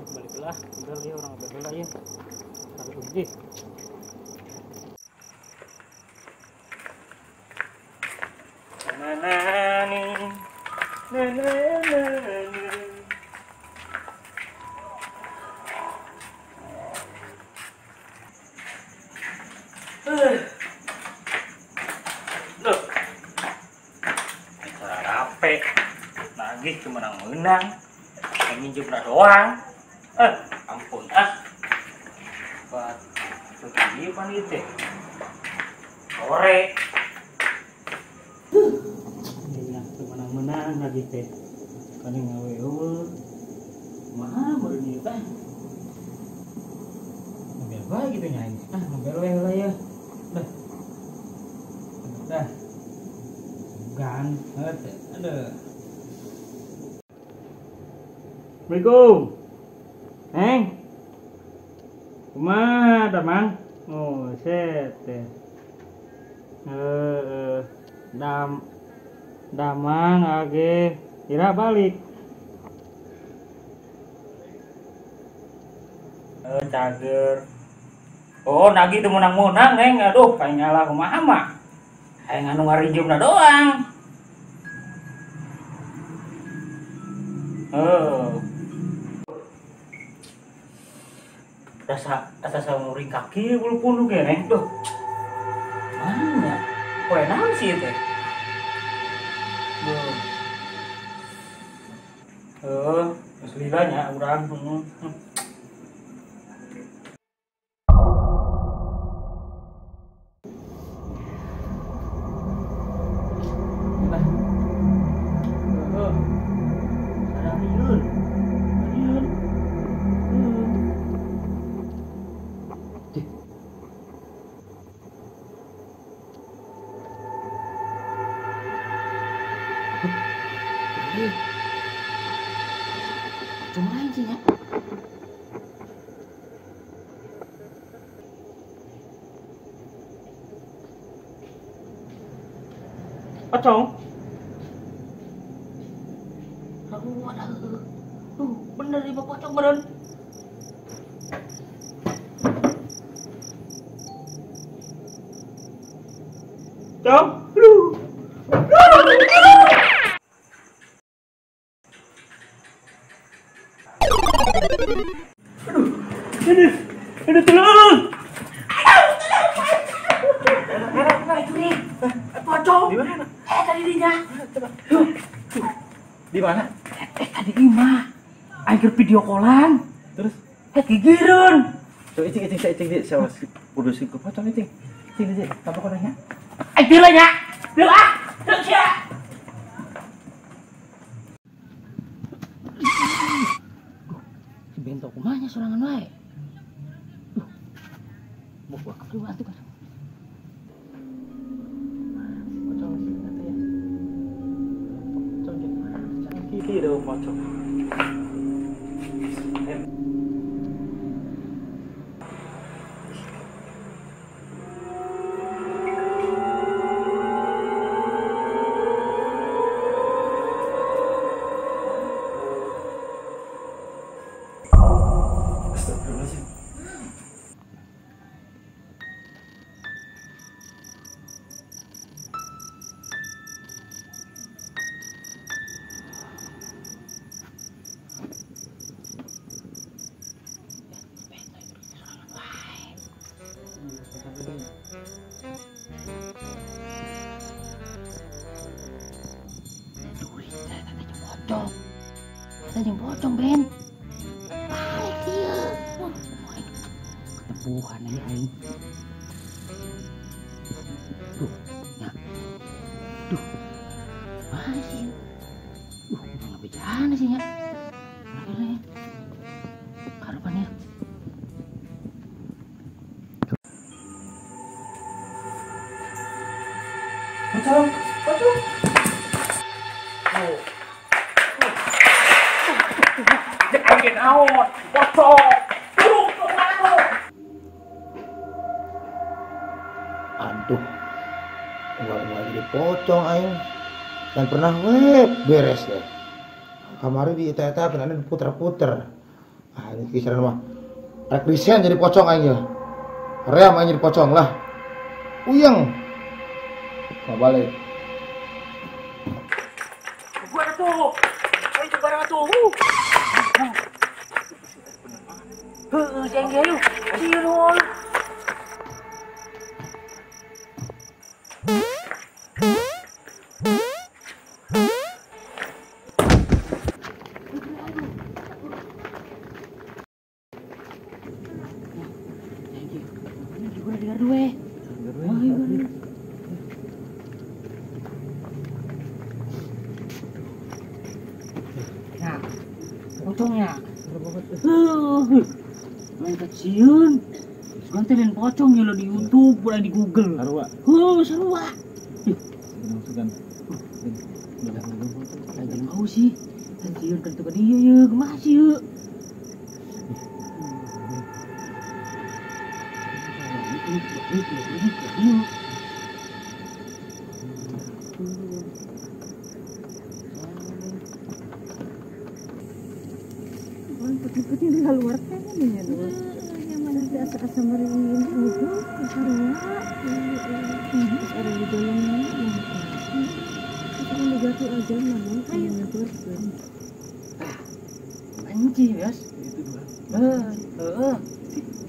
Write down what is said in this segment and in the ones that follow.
Baliklah, udah ya orang balik ya. Harus pergi. Loh, rape lagi cuma menang, ingin jumlah doang. Ampun ah, buat begini pan gitu, sore. Ini menang-menang lagi teh, kali ngawe eueuh, mah baru nih teh. Ngambil bae gitu nyain, ah ngambil we lah ya, dah, dah, gan, ada. Assalamualaikum. Neng, kumaha damang? Oh, set teh. Damang age ira balik. Cager. Oh, nagih teu menang-menang, Neng. Aduh, paling ngalah kumaha mah. Aing anu ngarinjumna doang. Rasa rasa muring kaki bulu punduk ya, Neng. Duh. Mana? Poe naon sih teh? Duh. Geus lila nya urang. Pocong lain sih ya. Pocong. Aduh, ada. Duh, bener ibu pocong beren. Cong. Aduh. Aduh, aduh, tolong. Aduh, pocong. Di mana? Tadi dinya. Coba. Di mana? Tadi imah. Aing video callan. Terus? Gigireun. Coba icing icing icing di saya produksi ke pocong icing. Icing icing, tambah konanya. Aing bila nya. Bila ah. Terus ya. Bento kumanya sorangan wae. Duh. Mau gua keluar tuh kan. Pocong sih kata ya. Pocong gitu. Iki dong pocong. Astagfirullahaladzim. Ada yang pocong, Ben. Balik dia. Wah, ketepuhan aja aing. Duh, nah. Duh. Mana sih? Duh, nggak berjalan sih ya. Mana karupan ya. Pocong, pocong. Oh. Naon? Pocong. Turun tuh. Aduh. Gua jadi pocong aing. Dan pernah web beres deh. Kamari di eta-eta pernah diputer-puter. Ah, ini kisaran mah. Rek risen jadi pocong aing ya. Ream aing jadi pocong lah. Uyeng. Mau balik. Gua tuh. Ayo coba barang tuh. Heeh, jengge yuk. Sieun. Pocongnya. Main kecil. Sekarang teh pocong ya lo di YouTube, bukan di Google. Sarua. Heuh, sarua. Sugan. Lagi mau sih. Sieun kan teu dia ye, kumaha sih ye. Putih-putih di luar kan ini ya. Yang mana asa-asa meriin udah sarua. Ada di dalamnya. Kita jatuh aja namun ayo ngeberkeun. Anjing, Yos. Itu dua. Heeh.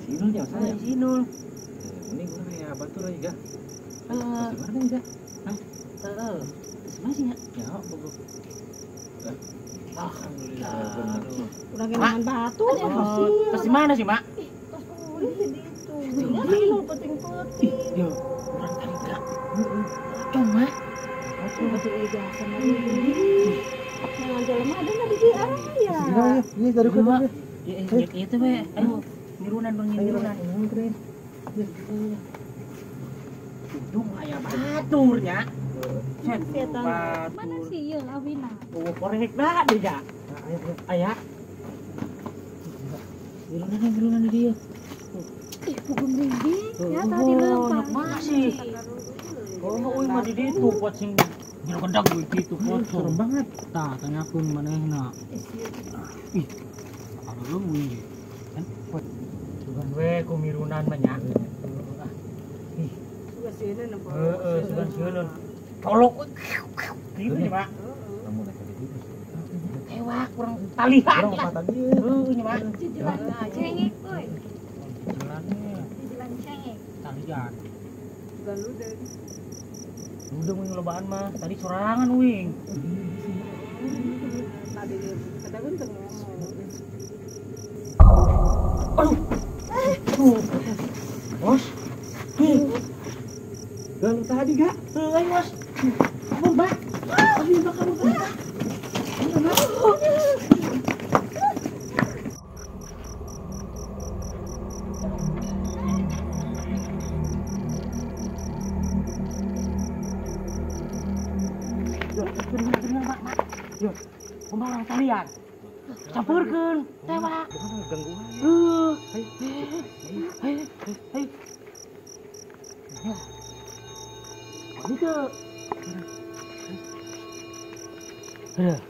Si Inul nya saya. Si Inul. Ini gua kayak batur aja ga. Heeh. Di mana enggak? Hah? Heeh. Terus masih nya? Ya, pokok. Alhamdulillah. Kurang enakan batu. Terus di mana sih, Mak? Tos ulih di itu. Ini penting-penting. Yo, urang tadi gerak. Pocong, Mak. Pocong batu ega sama ini. Nah, jelema ada di dia ya. Ini dari gua. Ya, itu we. Ayo, nirunan bang, nirunan. Untung aya baturnya. Mana sih ya Awina? Oh, korek dah dia. Aya. Nirunan dia. Ih, pukul merinding. Ya tadi lempar. Masih. Oh, euy mah di ditu pot sing jero kedak gue gitu pot. Serem banget. Tah, tanyakeun manehna. Ih. Kalau lu kan sugan we ku mirunan mah nya. Ih. Heeh, sugan sieun. Colok gitu nya, Pak. Tewak kurang talihan lah. Heuh nya, Pak. Cengek euy. Cicilan cengek. Talian. Sugan ludeng. Ludeng wing lobaan mah, tadi sorangan wing. Tadi kadagun teu ngomong. Aduh. Bos. Galu tadi gak? Heuh, Bos. Kabur, Mbak. Aduh, Mbak, kabur, Mbak. Yo, kumaha kalian? Campurkeun, tewak. Gangguan. Heuh. Hei, hei. Ya. Itu. Aduh.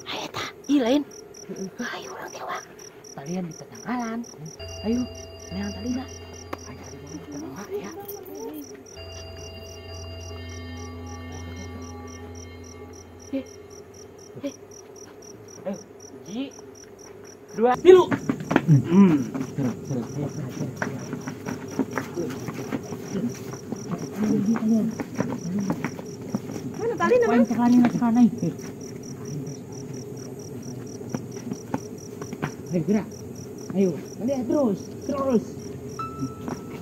Ayo ta, ih lain. Ayo orang tewak. Talian di tetanggalan. Ayo, neang talina. Ayo tewak ya. Ayo, ji, 2, 3. Mana tali namanya? Sekali. Ayo gerak. Ayo, lihat terus, terus.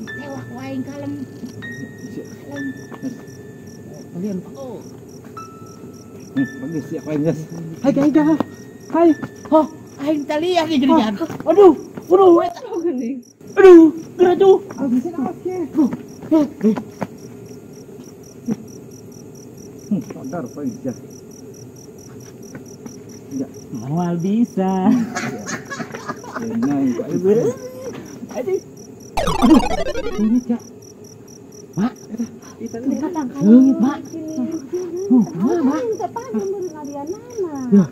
Tewak waing kalem. Kalem. Kalian oh. Bagus ya, guys. Hai, hai, hai. Hai. Oh, aing talian nih jadinya. Aduh, aduh, eta geuning. Aduh, gerak tuh. Sadar paling ya. Mual bisa. Aduh, leungit ya. Mak, leungit, Mak. Mak, Mak. Ya,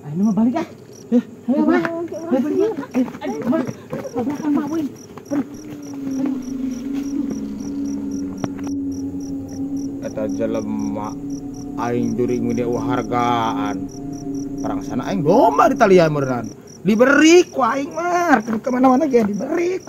ayo mah balik ah. Ayo, Mak. Ayo balik, Mak. Ayo, Mak. Ke belakang, Mak, woi. Eta jelema aing juring meni hargaan. Parang sana aing domba di talian meureun. Diberi ku aing mah, ke mana-mana ge diberi.